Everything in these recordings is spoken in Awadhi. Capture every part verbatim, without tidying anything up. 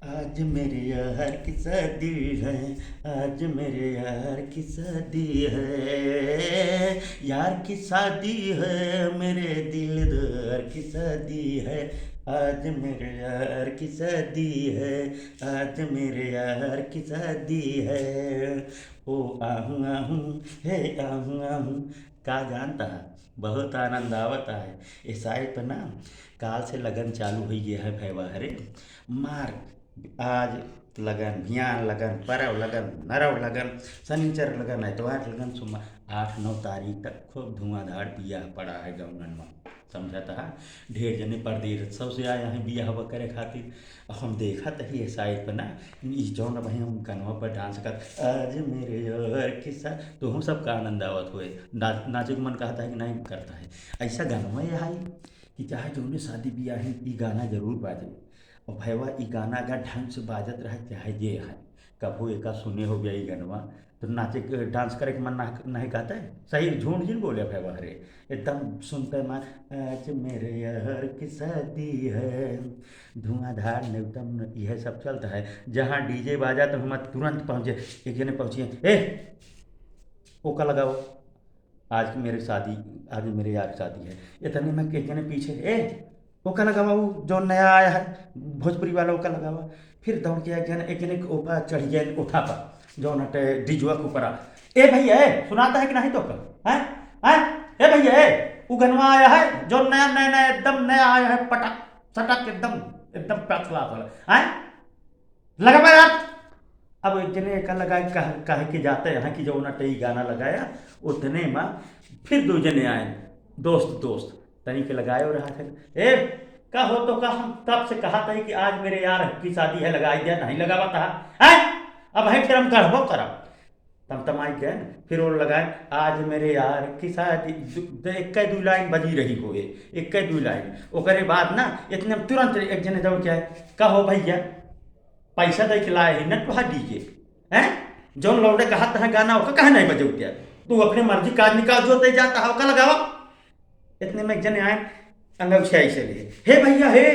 आज मेरे यार की शादी है, आज मेरे यार की शादी है, यार की शादी है, मेरे दिलदार की शादी है। आज मेरे यार की शादी है, आज मेरे यार की शादी है। ओ आहू आहू, हे आहू आहू। का जानता है, बहुत आनंद आवता है। इस side पे ना काल से लगन चालू हुई गया है भैवा। अरे मार, आज लगन, भियान लगन, परव लगन, नरव लगन, सनीचर लगन, एतवार लगन, सोमवार, आठ नौ तारीख तक खूब धुआंधार बियाह पड़ा है गौनन में। समझत हा? ढेर जने परदेस से आए हैं बियाह करे खातिर। अब हम देखत ही ये side पे ना, ई जौन अब हम गनवा पर dance कर, आज मेरे यार के साथ, तो हम सबका आनंद आवत हुए। ना-, नाचे के मन कहता है कि नहीं करता है। ऐसा गनवा ये है कि चाहे जौने शादी बियाह है, ई गाना जरूर बाजे। और भैवा, ई गाना अगर ढंग से बाजत रहे, चाहे जे है, कभू एका सुने हो गया ई गनवा, तो नाचे के, dance करे के मन ना, नहीं कहता है। सही झूठ जिन बोले भैवा रे, एकदम सुनते मन, आज मेरे यार की शादी है, धुआंधार एकदम, यह सब चलता है। जहाँ DJ बाजा तो हम तुरंत पहुँचे, एक जने पहुँचिए, ए, ओका लगाओ, आज की मेरी शादी, आज मेरे यार की शादी है। इतने में एक जने पीछे, ए, ओका लगावा, वो जो नया आया है भोजपुरी वाला, ओका लगावा। फिर दौड़ के एक जने, एक जने के ऊपर चढ़ गया, उठा पा, जो नटे डिजुआ के ऊपर आ। ए भैया, ए, सुनाता है कि नहीं तो का? हैं? हैं? ए भैया, ए, उ गनवा आया है, जो नया, नया, नया, एकदम नया आया है, पटक, सटक, एकदम, एकदम first class वाला। हैं? लगावा यार। अब एक जने एका लगाए, कह, कह के जाते हैं कि जो नटे ई गाना लगाया, उतने में फिर दो जने आए, दोस्त, दोस्त, तनी के लगाए और रहा थे, ए, का हो तो का, हम तब से कहा था कि आज मेरे यार की शादी है, लगाई दिया, नहीं लगावा था, हैं? अब है फिर हम कहबो करब। तमतमाई के न, फिर वो लगाए, आज मेरे यार की शादी, दु-, दे-, इक्के दू line बजी रही हो, ए, इक्के दू line। ओकरे बाद ना, इतने में तुरंत एक जने दौड़ के आए, का हो भैया, पैसा दे के लाए ही न तुहा DJ, हैं? जौन लौंडे कहत हैं गाना, ओका काहे नहीं बजौते? तू अपने मर्जी काज निकाल जो ते जाता है, ओका लगावा। इतने में एक जने आए, अंगौछिया ऐसे लिए, "हे भैया, हे,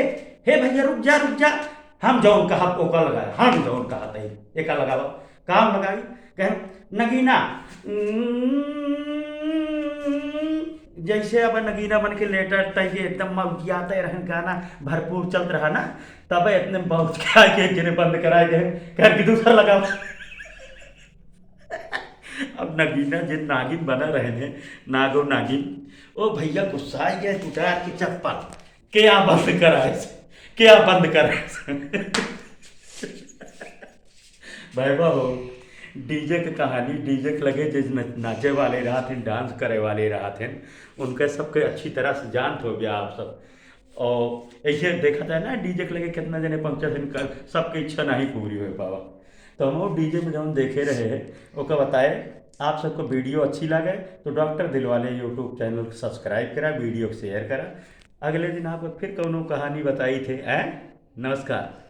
हे भैया, रुक जा, रुक जा, हम जौन कहब ओका लगाए, हम जौन कहत है, एका लगावा।" काम लगाई, कहे, "नगीना, उम्म", जैसे अब नगीना बन के लेटर तय एकदम मौजियाते रहन, गाना भरपूर चलत रहा ना, तब इतने में बहुत क्या के एक जने बंद कराए गए, कहे कि दूसरा लगावा। अब नगीना जे नागिन बना रहे हैं, नागो नागिन, ओ भैया गुस्सा आ गया, टुटार के चप्पल, क्या बंद कराए से, क्या बंद कराए से। भाई बाबू, DJ के कहानी, DJ के लगे जे न-, नाचे वाले रहत हैं, dance करे वाले रहत हैं, उनके सबके अच्छी तरह से जानत हो गया आप सब। और ऐसे देखत है ना, DJ के लगे कितना जने पहुँचत हैं, क-, सबके इच्छा नहीं पूरी हो पावा। तो हम वो DJ में जौन देखे रहे हैं, ओका बताए, आप सबको video अच्छी लगे तो डॉक्टर दिलवाले YouTube channel को subscribe करा, video को share करा। अगले दिन आपको फिर कौनो कहानी बताई थे, हैं? नमस्कार।